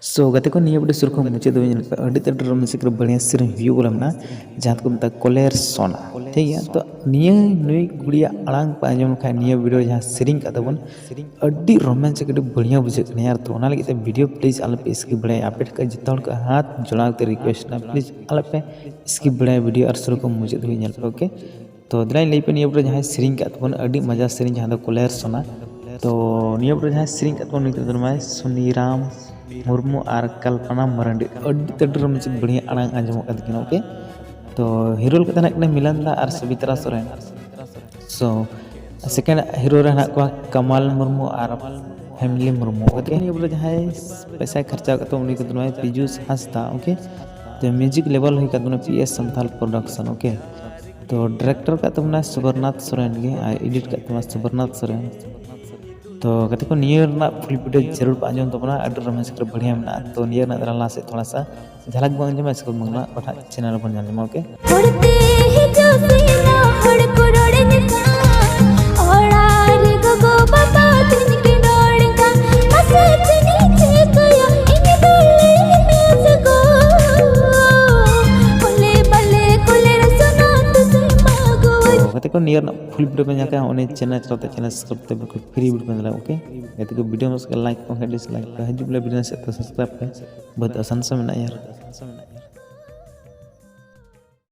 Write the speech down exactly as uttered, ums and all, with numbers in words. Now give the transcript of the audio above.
ᱥᱳ ᱜᱟᱛᱮ ᱠᱚ, ᱱᱤᱭᱟᱹ ᱵᱷᱤᱰᱤᱭᱳ ᱥᱩᱨ ᱠᱷᱚᱱ ᱢᱩᱪᱟᱹᱫ ᱫᱷᱟᱹᱵᱤᱡ ᱧᱮᱞ ᱯᱮ, ᱟᱹᱰᱤ ᱛᱮᱫ ᱨᱳᱢᱟᱱᱥᱤᱠ ᱨᱮ ᱵᱟᱹᱲᱤᱭᱟ ᱥᱮᱨᱮᱧ ᱦᱩᱭᱩᱜ ᱵᱚᱞᱮ ᱢᱮᱱᱟᱜᱼᱟ, ᱡᱟᱦᱟᱸ ᱫᱚᱠᱚ ᱢᱮᱛᱟᱜᱼᱟ ᱠᱚᱞᱮᱨ ᱥᱚᱱᱟ, ᱴᱷᱤᱠ ᱜᱮᱭᱟ᱾ ᱛᱚ ᱱᱤᱭᱟᱹ ᱱᱩᱭ ᱠᱩᱲᱤᱭᱟᱜ ᱟᱲᱟᱝ ᱯᱮ ᱟᱸᱡᱚᱢ ᱞᱮᱠᱷᱟᱱ ᱱᱤᱭᱟᱹ ᱵᱷᱤᱰᱤᱭᱳ ᱡᱟᱦᱟᱸ ᱥᱮᱨᱮᱧ ᱠᱟᱫ ᱛᱟᱵᱚᱱ, ᱟᱹᱰᱤ ᱨᱳᱢᱟᱱᱥᱤᱠ, ᱟᱹᱰᱤ ᱵᱟᱹᱲᱤᱭᱟ ᱵᱩᱡᱷᱟᱹᱜ ᱠᱟᱱᱟ ᱭᱟᱨ᱾ ᱛᱚ ᱚᱱᱟ ᱞᱟᱹᱜᱤᱫ ᱛᱮ ᱵᱷᱤᱰᱤᱭᱳ ᱯᱞᱤᱡᱽ ᱟᱞᱚᱯᱮ ᱥᱠᱤᱯ ᱵᱟᱲᱟᱭᱟ᱾ ᱟᱯᱮ ᱴᱷᱮᱱ ᱠᱷᱚᱱ ᱡᱚᱛᱚ ᱦᱚᱲ ᱠᱚ ᱦᱟᱛ ᱡᱚᱲᱟᱣ ᱠᱟᱛᱮ ᱨᱤᱠᱩᱭᱮᱥᱴ ᱢᱮᱱᱟᱜᱼᱟ, ᱯᱞᱤᱡᱽ ᱟᱞᱚᱯᱮ ᱥᱠᱤᱯ ᱵᱟᱲᱟᱭᱟ ᱵᱷᱤᱰᱤᱭᱳ ᱟᱨ ᱥᱩᱨ ᱠᱷᱚᱱ ᱢᱩᱪᱟᱹᱫ ᱫᱷᱟᱹᱵᱤᱡ ᱧᱮᱞ ᱯᱮ, ᱳᱠᱮ? ᱛᱚ ᱫᱮᱞᱟᱧ ᱞᱟᱹᱭ ᱯᱮ, ᱱᱤᱭᱟᱹ ᱯᱚᱨᱮ ᱡᱟᱦᱟᱸᱭ ᱥᱮᱨᱮᱧ ᱠᱟᱫ ᱛᱟᱵᱚᱱ ᱟᱹᱰᱤ ᱢᱚᱡᱟ ᱥᱮᱨᱮᱧ, ᱡᱟᱦᱟᱸ ᱫᱚ ᱠᱚᱞᱮᱨ ᱥᱚᱱᱟ᱾ ᱛᱚ ᱱᱤᱭᱟᱹ ᱯᱚᱨᱮ ᱡᱟᱦᱟᱸᱭ ᱥᱮᱨᱮᱧ ᱠᱟᱫ ᱛᱟᱵᱚᱱ ᱩᱱᱤ ᱫᱚ ᱢᱮᱱᱟᱭ ᱥᱩᱱᱤᱨᱟᱢ ᱢᱩᱨᱢᱩ ᱟᱨ ᱠᱟᱞᱯᱟᱱᱟ ᱢᱟᱨᱟᱱᱰᱤ᱾ ᱟᱹᱰᱤ ᱛᱮᱫ ᱨᱳᱢᱟᱱᱥᱤᱠ ᱵᱟᱹᱲᱤᱭᱟ ᱟᱲᱟᱝ ᱟᱸᱡᱚᱢᱚᱜ ᱠᱟᱱ ᱛᱟᱹᱠᱤᱱᱟ, ᱳᱠᱮ? ᱛᱚ ᱦᱤᱨᱳ ᱞᱮᱠᱟᱛᱮ ᱦᱮᱱᱟᱜ ᱠᱤᱱᱟ ᱢᱤᱞᱟᱱᱫᱟ ᱟᱨ ᱥᱩᱵᱤᱛᱨᱟ ᱥᱚᱨᱮᱱ᱾ ᱥᱳ ᱥᱮᱠᱮᱱᱰ ᱦᱤᱨᱳ ᱨᱮ ᱦᱮᱱᱟᱜ ᱠᱚᱣᱟ ᱠᱟᱢᱟᱞ ᱢᱩᱨᱢᱩ ᱟᱨ ᱦᱮᱢᱞᱤ ᱢᱩᱨᱢᱩ᱾ ᱳᱠᱮ, ᱱᱤᱭᱟᱹ ᱯᱚᱨᱮ ᱡᱟᱦᱟᱸᱭ ᱯᱚᱭᱥᱟᱭ ᱠᱷᱚᱨᱪᱟ ᱠᱟᱫ ᱛᱟᱵᱚᱱ ᱩᱱᱤ ᱫᱚ ᱢᱮᱱᱟᱭ ᱯᱤᱡᱩᱥ ᱦᱟᱸᱥᱫᱟ, ᱳᱠᱮ? ᱛᱚ ᱢᱤᱣᱡᱤᱠ ᱞᱮᱵᱮᱞ ᱦᱩᱭ ᱠᱟᱱ ᱛᱟᱵᱚᱱᱟ P S Santhal production, okay? ᱛᱚ ᱰᱤᱨᱮᱠᱴᱚᱨ ᱠᱟᱫ ᱛᱟᱵᱚᱱᱟᱭ ᱥᱩᱵᱚᱨᱱᱟᱛᱷ ᱥᱚᱨᱮᱱ ᱜᱮ ᱟᱨ ᱮᱰᱤᱴ ᱠᱟᱫ ᱛᱟᱵᱚᱱᱟ ᱥᱩᱵᱚᱨᱱᱟᱛᱷ ᱥᱚᱨᱮᱱ᱾ ᱛᱚ ᱜᱟᱛᱮ ᱠᱚ, ᱱᱤᱭᱟᱹ ᱨᱮᱱᱟᱜ ᱯᱷᱩᱞ ᱵᱷᱤᱰᱤᱭᱳ ᱡᱟᱹᱨᱩᱲ ᱯᱮ ᱟᱸᱡᱚᱢ ᱛᱟᱵᱚᱱᱟ, ᱟᱹᱰᱤ ᱨᱳᱢᱟᱱᱥᱤᱠ ᱨᱮ ᱵᱟᱹᱲᱤᱭᱟ ᱢᱮᱱᱟᱜᱼᱟ᱾ ᱛᱚ ᱱᱤᱭᱟᱹ ᱨᱮᱱᱟᱜ ᱫᱮᱞᱟ ᱞᱟᱦᱟ ᱥᱮᱫ ᱛᱷᱚᱲᱟ ᱥᱟ ᱡᱷᱟᱞᱟᱠ ᱵᱚᱱ ᱟᱸᱡᱚᱢᱟ, ᱤᱥᱠᱮ ᱵᱟᱫ ᱵᱟᱝᱞᱟ ᱚᱠᱟᱴᱟᱜ ᱪᱮᱱᱮᱞ ᱨᱮᱵᱚᱱ ᱧᱮᱞ ᱧᱟᱢᱟ, ᱳᱠᱮ? ᱦᱚᱲᱛᱮ ᱦᱤᱡᱩᱜ ᱥᱮᱱᱚᱜ ᱦᱚᱲ ᱠᱚ ᱨᱚᱲᱟᱹᱧ ᱠᱷᱟᱱ, ᱚᱲᱟᱜ ᱨᱮ ᱜᱚᱜᱚ ᱵᱟᱵᱟ ᱛᱤᱧ ᱠᱤᱱ ᱨᱚᱲ ᱠᱷᱟᱱ, ᱢᱟᱥᱮ ᱪᱮᱫ ᱤᱧ ᱪᱤᱠᱟᱹᱭᱟ, ᱤᱧ ᱫᱚ ᱞᱟᱹᱭ ᱢᱮ ᱥᱮ ᱜᱚ᱾ ᱠᱚᱞᱮ ᱵᱟᱞᱮ ᱠᱚᱞᱮ ᱨᱮ ᱥᱚᱱᱟ ᱛᱩᱥᱤ ᱢᱟ ᱜᱚ᱾ ᱛᱚ ᱜᱟᱛᱮ ᱠᱚ, ᱱᱤᱭᱟᱹ ᱨᱮᱱᱟᱜ ᱯᱷᱩᱞ ᱵᱷᱤᱰᱤᱭᱳ ᱯᱮ ᱧᱟᱢ ᱠᱷᱟᱱ ᱚᱱᱮ ᱪᱮᱱᱮᱞ ᱪᱟᱞᱟᱣ ᱛᱮ ᱪᱮᱱᱮᱞ ᱥᱟᱵᱥᱠᱨᱟᱭᱤᱵ ᱛᱮ ᱵᱤᱞᱠᱩᱞ ᱯᱷᱨᱤ ᱵᱷᱤᱰᱤᱭᱳ ᱯᱮ ᱧᱮᱞᱟ, ᱳᱠᱮ? ᱜᱟᱛᱮ ᱠᱚ, ᱵᱷᱤᱰᱤᱭᱳ ᱢᱚᱡᱽ ᱠᱷᱟᱱ ᱞᱟᱭᱤᱠ ᱠᱚ ᱠᱷᱟᱱ ᱰᱤᱥᱞᱟᱭᱤᱠ ᱯᱮ, ᱦᱤᱡᱩᱜ ᱵᱚᱞᱮ ᱵᱷᱤᱰᱤᱭᱳ ᱥᱮᱫ ᱛᱮ ᱥᱟᱵᱥᱠᱨᱟᱭᱤᱵ ᱯᱮ, ᱵᱚᱦᱩᱛ ᱟᱥᱟᱱ ᱥᱮ ᱢᱮᱱᱟᱜᱼᱟ ᱭᱟᱨ᱾